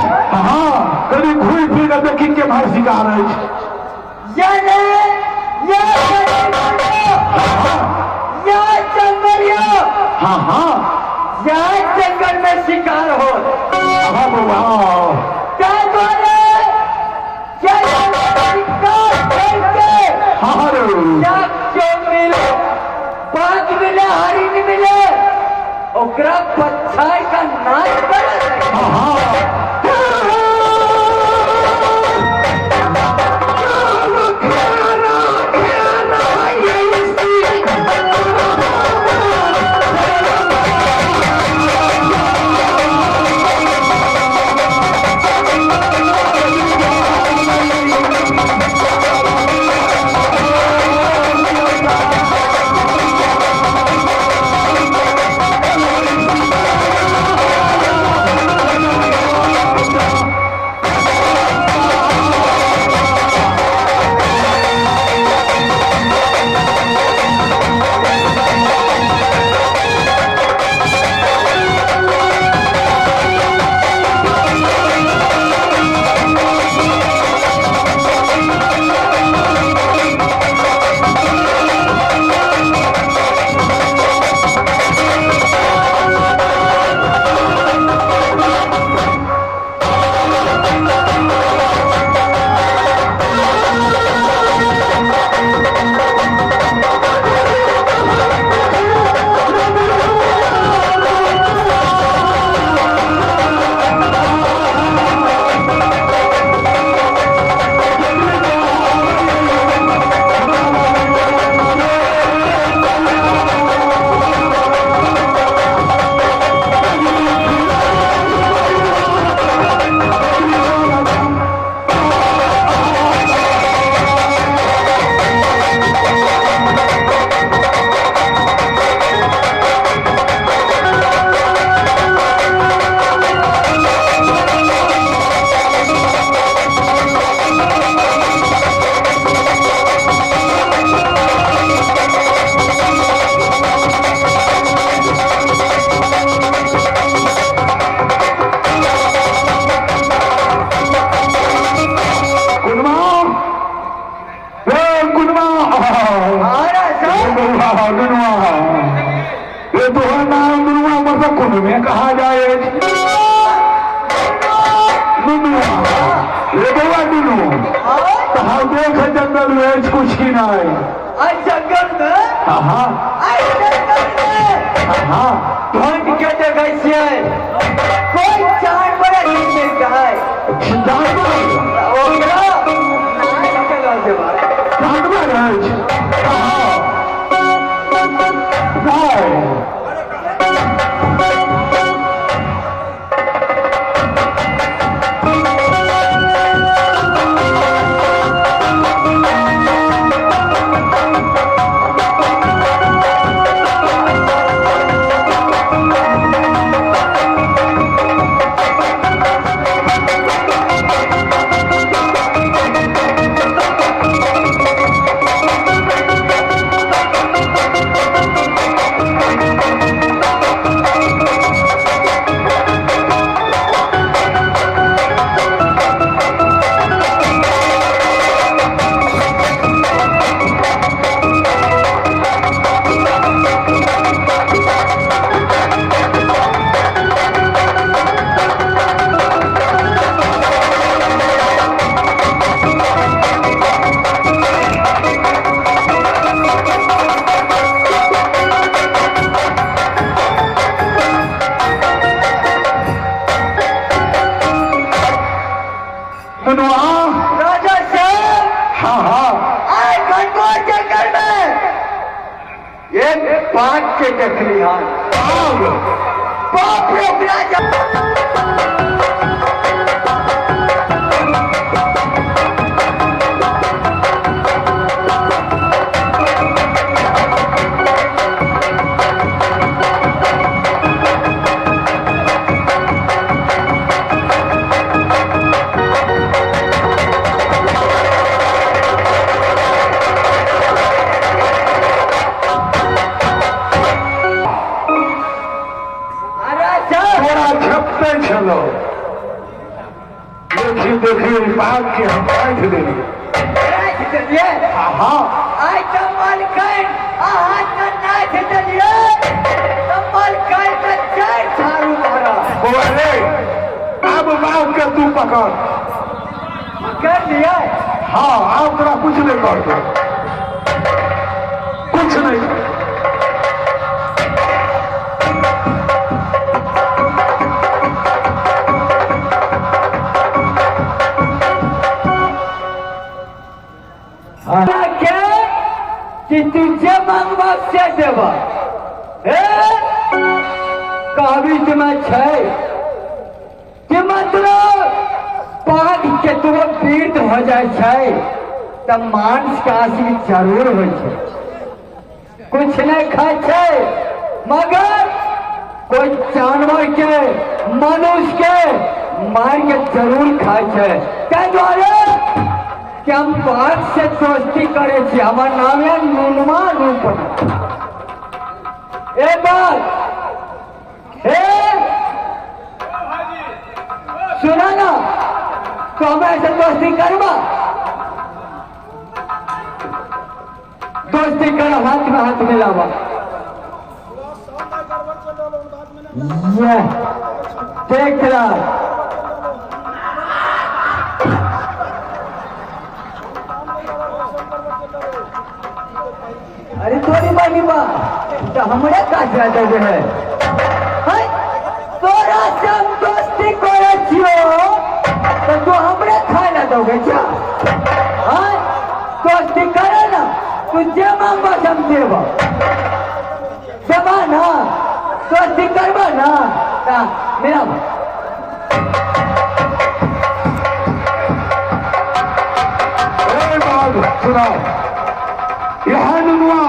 हाँ कनी घूमि फिर कऽ देखी केम्हर शिकार अछि। याने या या जंगलिया। हाँ हाँ। या जंगल में शिकार हो। हाँ बौआ। क्या द्वारे या शिकार करके। हाँ रे। या क्यों मिले बाघ मिले हरिण मिले ओकरा पछाई का नाच करत। हाँ हाँ। कुनमा ए कुनमा। हाँ। नुनुआ, ये तोहर नाम नुनुआ, मतलब कुनमे कहा जाए नुनुआ। रे बौआ नुनु, तो हम देख जंगल में अछि कुछ की नहीं? आई जंगल में। हाँ हाँ। आई जंगल में। हाँ हाँ। ढूंढ के देखै छियै कोई जानवर नहीं मिलता है। जानवर? ओकरा नाच के लऽ जेबै। जानवर अछि? हाँ, नहीं। नुनुआ। राजा साहब। हाँ हाँ। आए घनघोर जंगल में एक बाघ के देखली हन। बाघ? बाप रे, ओकरा तोरा झपते छलो। देखी देखी बाघ के हम बैठ देलिए। नाच देलिए? हाँ। आइ तऽ मालकाइन अहाँ तऽ नाच देलिए तऽ मालकाइन तऽ चारि झाड़ू मारत। बौआ रे, अब बाघ के तू पकड़। पकड़ लियै? हाँ, अब तोरा कुछ नहीं करते, कुछ नहीं। के कि तू जे मांगबा से देबा। ए कहबी में छै कि मतलब बाघ केतबो पीड़ित हो जाइ छै तऽ मांस के आशिक जरूर होइ छै। कुछ नहीं खाइ छै मगर कोई जानवर के, मनुष्य के मार के जरूर खाइ छै। ताहि दुआरे कि हम बाघ से दोस्ती करे छी। हमर नाम है नुनमा रूपना। ए बाघ, ए सुना ना, तो हम ऐसे दोस्ती करबा? दोस्ती कर, हाथ में हाथ मिलावा। ये देख ला। अरे तोरी बानी बा तो हमरे का ज्यादा जे है। हाय, तोरा से हम दोस्ती करे छियो तो तू हमरे खाए ला दोगे क्या? हाय, दोस्ती करे ना, तू जे मांगबा हम देबो। देबा ना? दोस्ती करबा ना? ता मिलाबो। ए बाघ, सुनाओ, यहाँ नुनुआ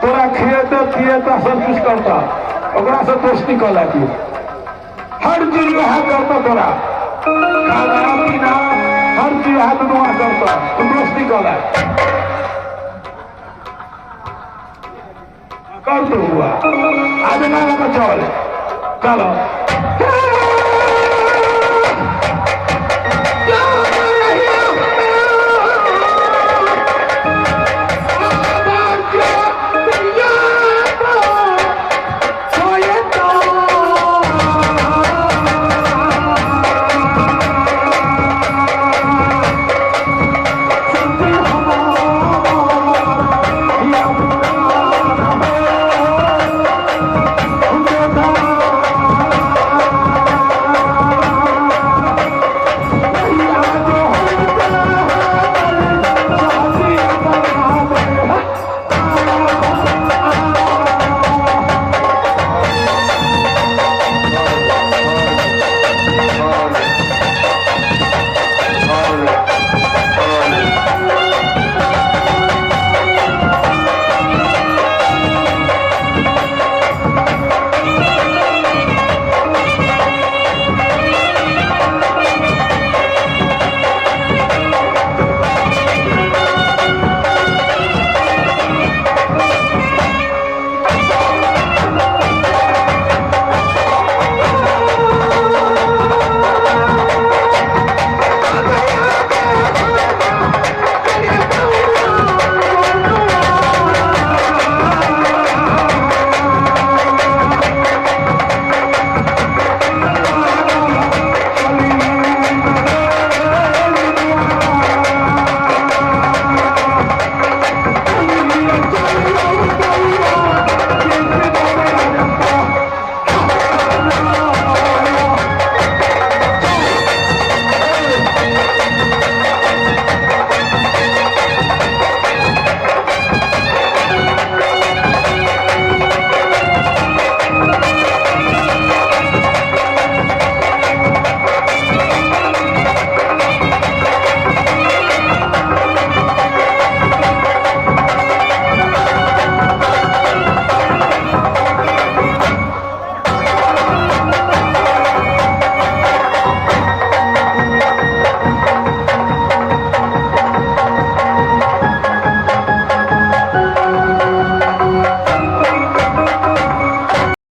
तोरा खिएता पिएता, सब कुछ करता, ओकरा से दोस्ती कर लागी। हर चीज वह करता, तोरा खाना पीना हर चीज वह नुनुआ करता। तू दोस्ती कर ला। कर तो हुआ आज ना लगा। चल चलो।